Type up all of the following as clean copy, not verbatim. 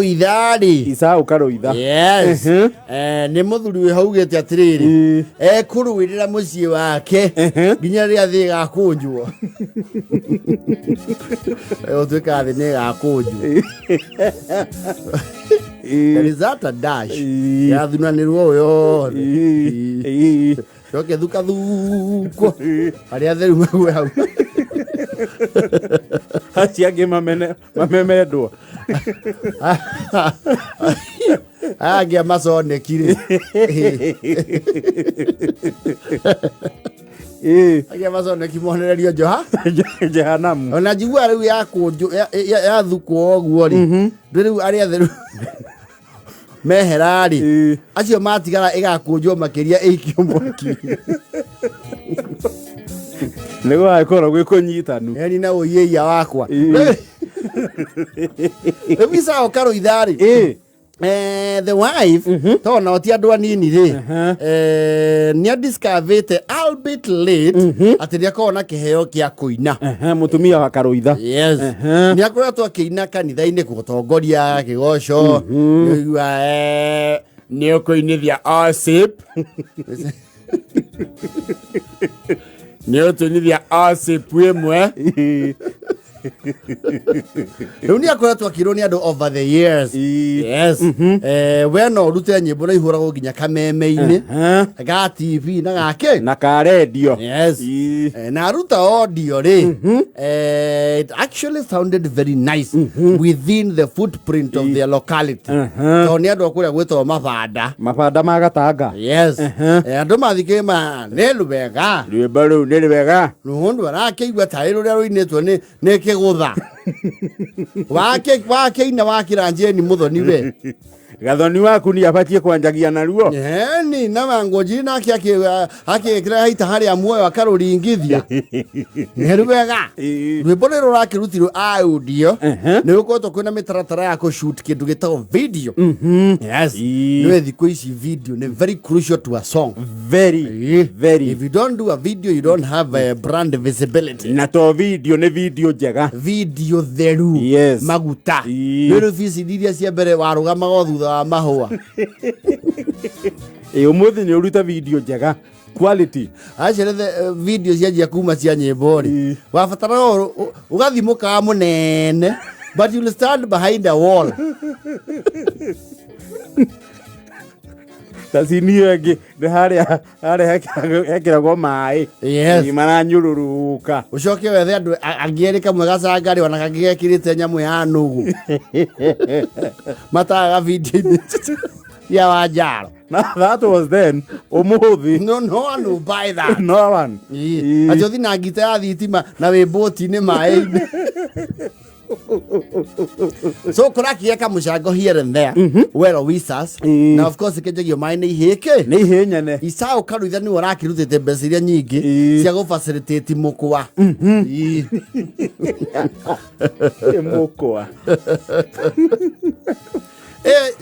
Karuitha-rĩ. Isau Karuitha. Yes. Mhm. Nĩ mũthuri wĩ hau augĩte atĩrĩrĩ, Ĩĩ. ekũrũĩrĩra mũciĩ wake Mhm. nginya rĩrĩa thĩ ĩgakũnjwo. Gũtuĩka thĩ nĩ ĩgakũnjwo. There is that a dash. Ĩĩ. Yathunanĩrwo ũũ yothe. Ĩĩ. Ĩĩ. Coke thukathukwo. Arĩa atheru mague hau. Acio angĩ mamene mamemendwo. Aya angĩ a maconeki rĩ. Ĩĩ. Angĩ a maconeki monererio njoha. Jehanamu. Ona njiguaga rĩu yakũnjwo yathukwo ũguo rĩ. Ndũ rĩu arĩa atheru mehera rĩ. Ĩĩ. Acio matigara ĩgakũnjwo makĩria ĩikio mwaki. Nĩ gũgakorwo gwĩ kũnyitanu. Eni na ũiĩia wakwa. Ĩĩ. Rĩu Isao Karuitha rĩ. Ĩĩ. The wife tondũ nao ti andũ anini rĩ, nĩ adiscoverĩte albeit late atĩ nĩ akoragwo na kĩheo kĩa kũina. Ehe, mũtumia wa Karuitha. Yes. Nĩ akoretwo akĩina kanitha-inĩ gũtongoria kĩgoco. Nĩũigua nĩ ũkũinithia osip nĩ ũtũinithia osip ĩmwe. Ĩĩ. Rĩu nĩ akoretwo akĩrwo nĩ andũ over the years. Ĩĩ. Yes. We no ũrute nyĩmbo na ihũragwo nginya kameme-inĩ Ehe. ga TV na gakĩ. Na ka redio. Yes. Ĩĩ. Na aruta audio rĩ, it actually sounded very nice within the footprint of their locality, tondũ nĩ andũ a kũrĩa gwĩtagwo Mabanda. Mabanda ma Gatanga. Yes. Andũ mathikĩ ma nĩ rwega. Rwĩmbo rũu nĩ rwega. Mũndũ arakĩigua tarĩ rũrĩa rũinĩtwo nĩ kĩgũtha wakĩina wakĩra njeni mũthoni we. Gathoni waku nĩ abatiĩ kwanjagia naruo. Eni na Wangũnjiri nake akĩkĩra haita harĩa muoyo akarũringithia nĩ rwega. Ĩĩ. Rwĩmbo rũrũ rũrakĩrutirwo audio. Ehe. Nĩ gũkoretwo kwĩna mĩtaratara ya kũshoot kĩndũ gĩtagwo video. Yes. Ĩĩ. Nĩwe thikũ ici video nĩ very crucial to a song. Very. Ĩĩ. Very. If you don't do a video, you don't have a brand visibility. Na to video nĩ video njega. Video theru. Yes. Maguta. Ĩĩ. Rĩu VCD iria cia mbere warũgamaga o thutha wa mahũa. Ĩ ũmũthĩ nĩ ũruta video njega. Quality. Acirethe video cianjia kuma cia nyĩmbo rĩ, Ĩĩ. wabataraga ũgathiĩ mũkawa mũnene, but you'll stand behind a wall. Ta cini ĩyo ĩngĩ nĩ harĩa harĩa hekĩragwo maĩ. Yes. Ĩ, maranyũrũrũka. Ũcoke wethe andũ angĩ erĩ, kamwe gacangarĩ ona kangĩ gekĩrĩte nyamũ ya nũgũ matagaga video-inĩ ya Wanjaro. Now that was then. Ũmũthĩ. No, no one will buy that. No one. Ĩĩ. Ĩĩ. Atĩ ũthi na ngita ya thitima na wĩ mbũti-inĩ maĩ-inĩ. So kũrakĩgĩa kamũcango here and there, well wishes. Ĩĩ. Na of course kĩnjagio maĩ nĩ ihĩkĩ. Nĩ ihĩ nyene. Isao Karuitha nĩwe ũrakĩrutĩte mbeca iria nyingĩ Ĩĩ. cia gũfacilitate mũkwa. Ĩĩ. Ĩ mũkwa.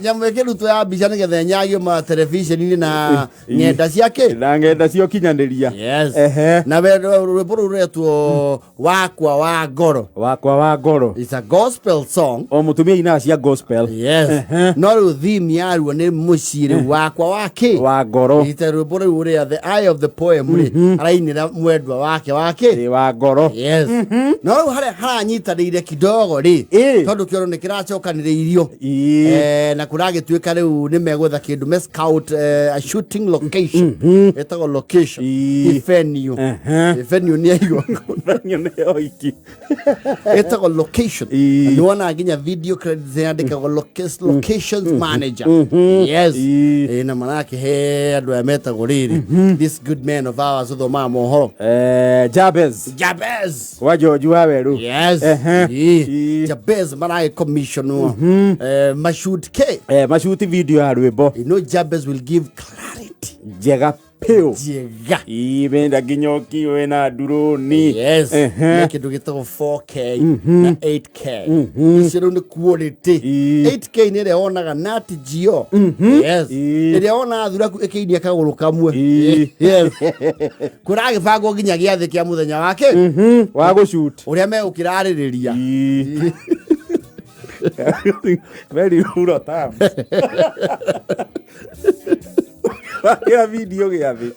Nyamũ ĩkĩrutwo ya mbica nĩgetha ĩnyagio ma television-inĩ na ng'enda ciake. Na ng'enda cia ũkinyanĩria. Yes. Ehe. Na we rwĩmbo rũu rwetwo Wakwa wa Ngoro. Wakwa wa Ngoro. It's a gospel song. O mũtumia inaga cia gospel. Yes. Ehe. No rĩu theme yaruo nĩ mũciĩ rĩu wakwa wa kĩ? Wa ngoro. Ita rwĩmbo rĩu ũrĩa the eye of the poem rĩ arainĩra mwendwa wake wa kĩ? Ĩ, wa ngoro. Yes. No rĩu harĩa haranyitanĩire kidogo rĩ, Ĩ. tondũ kĩoro nĩ kĩracokanĩrĩirio. Ĩ. Na kũragĩtuĩka rĩu nĩ megwetha kĩndũ me scout, a shooting location ĩtagwo location. Ĩ. Venue. Ehe. Venue nĩ aigua. Venue nĩyo iki. Ĩtagwo location. Ĩ. Nĩ wona nginya video credits yandĩkagwo locations manager. Yes. Ĩ. Na marakĩhe andũ aya metagwo rĩrĩ, this good man of ours ũthomaga mohoro. Jabez. Jabez. Wa George wa Weru. Yes. Ehe. Ĩ. Ĩ. Jabez maragĩ commissionwo mashoot k Macuti video ya rwĩmbo. You know Jabez will give clarity. Njega piũ. Njega. Ĩ, nginya ũkiwe na ndurũni. Yes. Ehe. Nĩ kĩndũ gĩtagwo 4K na 8K. Icio rĩu nĩ quality. Ĩ. 8K nĩ ĩrĩa wonaga Nat Geo. Yes. Ĩ. Ĩrĩa wonaga thuraku ĩkĩinia kagũrũ kamwe. Ĩ. Yes. Kũragĩbangwo nginya gĩathĩ kĩa mũthenya wake Wa gũcut. ũrĩa megũkĩrarĩrĩria. Ĩ. Very rural terms. Wakĩra video gĩathĩ.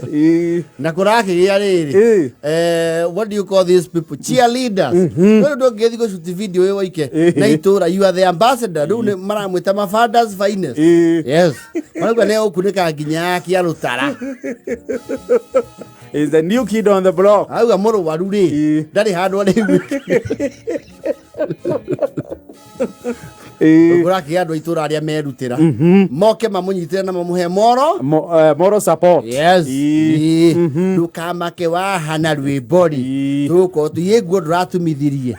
Ĩĩ. Na kũrakĩgĩa rĩrĩ, what do you call these people, cheerleaders? Rĩu ndũngĩthiĩ gũcuti video ĩyo ike na itũra, you are the ambassador. Rĩu nĩ maramwĩta mafandas finest. Yes, marauga nĩ ũkunĩka nginya kĩa rũtara. Is the new kid on the block. Auga mũrwaru rĩ, ndarĩ handũ arĩu. Kũrakĩgĩa andũ a itũra arĩa merutĩra moke mamũnyitĩre na mamũhe moro. Moral support. Yes. Ĩĩ. Ndũkamake wahana rwĩmbo rĩ, tũgũkorwo tũiĩ nguo ndũratumithirie.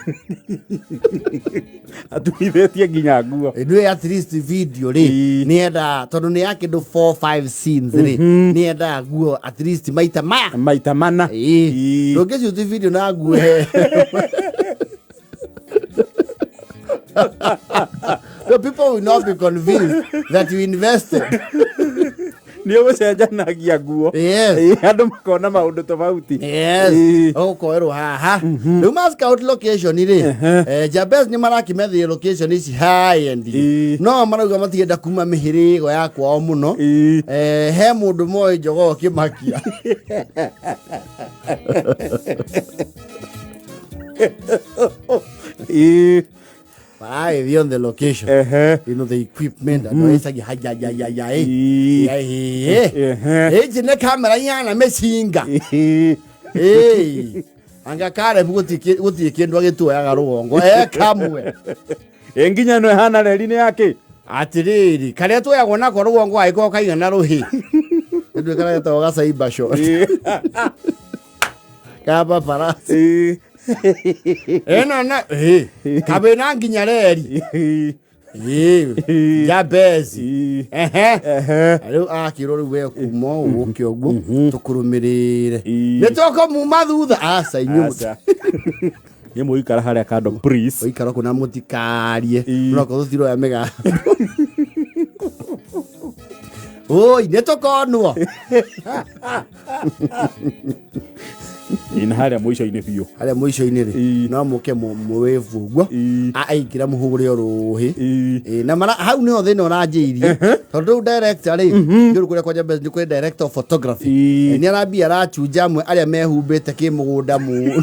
Atumithĩtie nginya nguo. Nĩ at least video rĩ, nĩendaga tondũ nĩ ya kĩndũ 4 5 scenes rĩ, nĩendaga nguo at least maita maya. Maita mana. Ĩĩ. Ndũngĩcuti video na nguo. So people will not be convinced that you invested. Nĩ ũgũcenjanagia nguo. Yes. Ĩĩ, andũ makona maũndũ tofauti. Yes. Ũgũkoerwo haha. Rĩu ma scout location rĩ, Jabez nĩ marakĩmethire location ici high end. No marauga matirenda kuma mĩhĩrĩgo ya kwao mũno. He mũndũ moĩ jogoo kĩmakia. Maragĩthiĩ on the location. You know the equipment andũ ĩcagia hajajajaya. Ici nĩ kamera ihana mĩcinga. Ĩĩ. Anga Caleb gũtirĩ kĩndũ agĩtuoyaga rũgongo e kamwe. Ĩ nginya ĩno ĩhana reri-inĩ yake. Atĩrĩrĩ, karĩa tuoyagwo nako rũgongo agĩkorwo kaigana rũhĩ. Nĩ karĩa getagwo ga cyber shot. Ka paparazzi. Ĩno na ĩ kabĩna nginya reri. Ĩ Jabezi. Ehe. Rĩu akĩrwo rĩu we kuma ũũ ũke ũguo tũkũrũmĩrĩre. Nĩ tũkũmuma thutha. Aca inyuĩ. Aca. Nĩ mũikara harĩa kando please. Ũikara kũ na mũtikarie. Mũrokorwo tũtiroya mĩgambo. Oi, nĩ tũkonwo. Ĩ na harĩa mũico-inĩ biũ. Harĩa mũico-inĩ rĩ, no mũke mũwĩvu ũguo. Aingĩra mũhũre rũhĩ. Ĩ, na mara hau nĩho thĩna ũranjĩirie. Tondũ rĩu director rĩ, nĩ kũrĩa kwa Jabez nĩ kũrĩ director of photography. Nĩ arambia arachunja amwe arĩa mehumbĩte kĩmũgũnda mũno.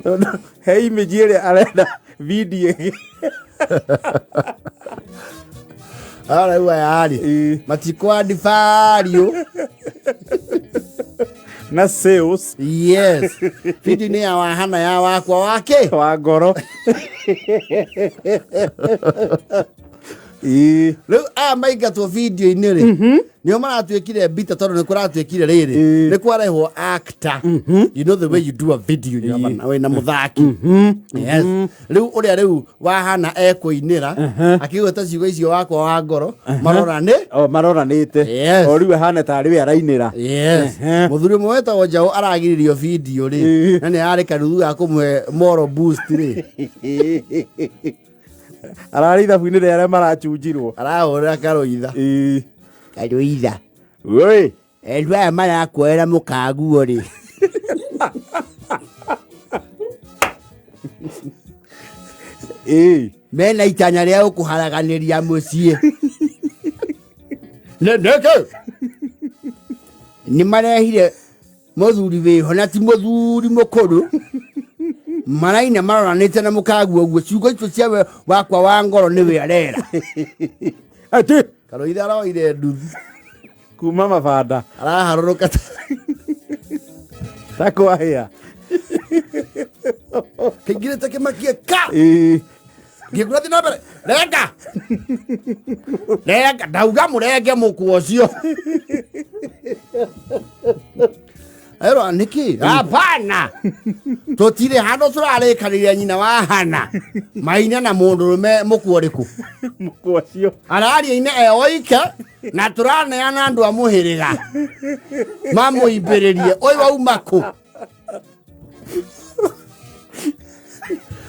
Tondũ he image ĩrĩa arenda video ĩngĩ. Arauga yarĩ matikwa value na sales. Yes, video nĩ ya wahana ya wakwa wake wa ngoro. Ĩĩ. Rĩu aya maingatwo video-inĩ rĩ, nĩo maratuĩkire mbita tondũ nĩ kũratuĩkire rĩrĩ, nĩ kwarehwo actor. You know the way you do a video, you have wĩna mũthaki. Yes, rĩu ũrĩa rĩu wahana ekũinĩra akĩgweta ciugo icio wakwa wa ngoro marora nĩ O maroranĩte. Yes. O rĩu ahana tarĩ we arainĩra. Yes. Mũthuri ũmwe wetagwo Njaũ aragiririo video rĩ, na nĩ ararĩ kanuthu ga kũmũhe moral boost rĩ. Ararĩ ithabu-inĩ rĩa arĩa marachunjirwo. Arahũrĩra Karũitha. Karũitha. Oi. Endwa aya marakuoera mũkaguo rĩ. Mena itanya rĩa gũkũharaganĩria mũciĩ. Nĩ nĩkĩ? Nĩ marehire mũthuri wĩho na ti mũthuri mũkũrũ maraina maroranĩte na mũkaguo ũguo ciugo icio cia we wakwa wa ngoro nĩwe arera. Atĩ Karũitha aroire nduthi kuma mabanda araharũrũka ta kwahĩa. Kaingĩrĩte kĩmakie ka ngĩkũra thi na mbere renga renga ndauga mũrenge mũkwa ũcio erwa nĩkĩ hapana tũtirĩ handũ tũrarĩkanĩria nyina wa hana maina na mũndũrũme mũkwa ũrĩkũ. Mũkwa ũcio araria ine eoike na tũraneana andũ a mũhĩrĩga mamũimbĩrĩrie ũyũ wauma kũ.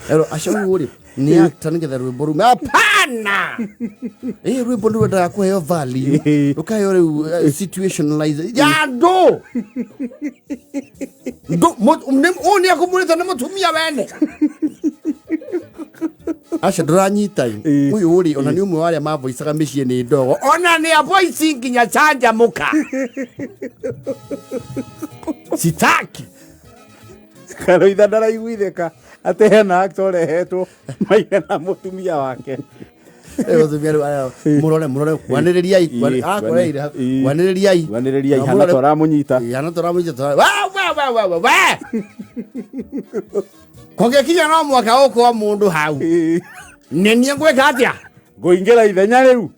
Ero acio rĩ. Nĩ actor nĩgetha rwĩmbo rume. Hapana, ĩ rwĩmbo nĩ rwendaga kũheo value, rũkaheo rĩu situationalize ya andũ. Ũyũ nĩ akũmũrĩte nĩ mũtumia wene aca ndũranyita ĩ. Ũyũ rĩ, ona nĩ ũmwe wa arĩa mavoicaga mĩciĩ nĩ ndogo, ona nĩ avoici nginya canjamũka sitaki. Karoitha ndaraiguithĩka atĩ hena actor ũrehetwo maigana mũtumia wake. Mũtumia rĩu mũrore mũrore, kwanĩrĩriai. Akũreire kwanĩrĩriai. Kwanĩrĩriai hana tũramũnyita. Hana tũramũnyita. We we we we we we kũngĩkinya no mwaka ũkwa mũndũ hau nĩ niĩ ngwĩka atĩa? Ngũingĩra ithenya rĩu.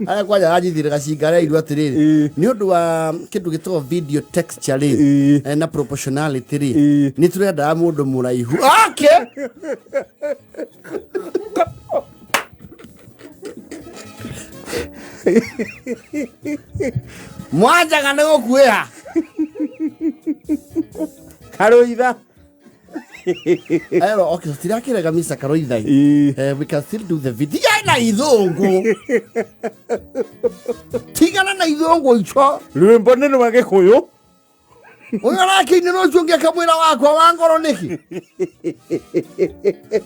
Arĩa kwanja aranjithire gacinga areirwo atĩrĩrĩ, nĩ ũndũ wa kĩndũ gĩtagwo video texture rĩ, na proportionality rĩ, nĩ tũrendaga mũndũ mũraihu. Okay, mwanjaga nĩ gũkuĩha. Karoitha. Ero, okay, tutirakĩrega Mr. Karoithai. We can still do the video. Tigana na ithũngũ. Tigana na ithũngũ ico. Rwĩmbo nĩ rwa Gĩkũyũ. Ũyũ arakĩinĩra ũcio ũngĩ akamwĩra wakwa wa ngoro nĩkĩ?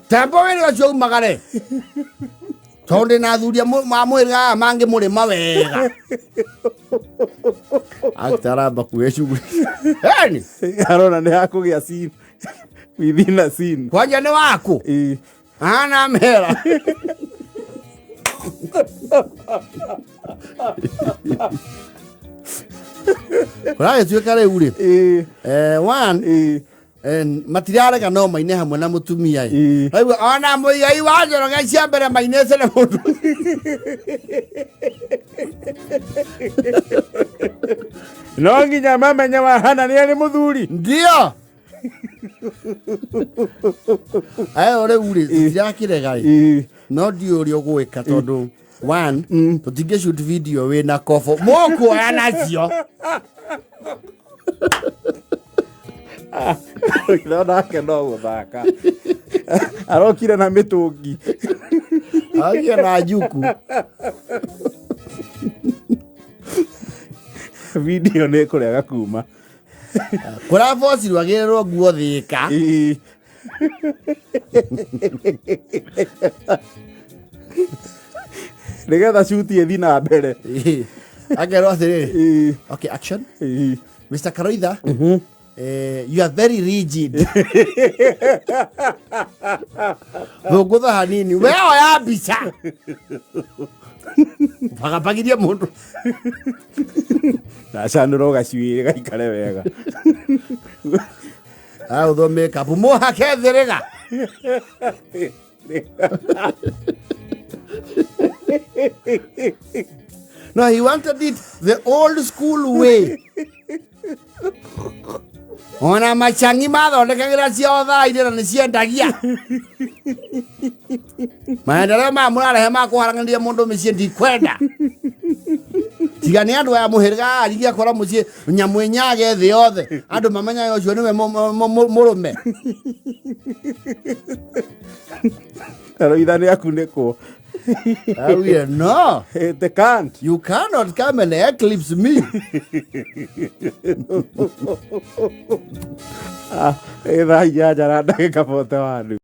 Tembo wĩrĩ ũcio umagare. Tondũ ndĩ na athuri a mũhĩrĩga aya mangĩ mũrĩma wega. Actor aramba kuoya shughuli. Eni, arona nĩ hakũgĩa scene within a scene. Kwanja nĩ waku? Ana mera. Kũragĩtuĩka rĩu rĩ, one, matirarega no maine hamwe na mũtumia ĩ. Rĩu ona mũigai wa Njoroge cia mbere mainĩte na mũndũ. No nginya mamenye wa hana nĩ arĩ mũthuri. Ndio ayo rĩu rĩ, tũtirakĩrega ĩ, no ndiũ ũrĩa ũgwĩka tondũ one, tũtingĩ shoot video wĩna kobo mũkuoya nacio. No nake no gũthaka arokire na mĩtũngi. Agia na njuku. Video nĩ ĩkũrega kuma. Kũrabocirwo agĩrĩrwo nguo thĩka. Nĩgetha cuti ĩthi na mbere. Akerwo atĩrĩrĩ, okay, action. Mr. Karoitha, you are very rigid, thũngũtha hanini, we oya mbica bagabagirie mũndũ. Nacanũra gacuĩrĩ gaikare wega. Aũthwo makeup mũhake thĩrĩga. No, he wanted it the old school way. Ona machangi mathondekagĩra cia thaa-inĩ na nĩ ciendagia. Maendeleo maya mũrarehe ma kũharanĩria mũndũ mĩciĩ ndikwenda. Tiga nĩ andũ aya mũhĩrĩga arigia akora mũciĩ nyamũ ĩnyage thĩ yothe. Andũ mamenyaga ũcio nĩwe mũrũme. Karoitha nĩ akunĩkwo. Augire no. They can't. You cannot come and eclipse me. Ah, ĩ thaa 8 na ndagĩka 41.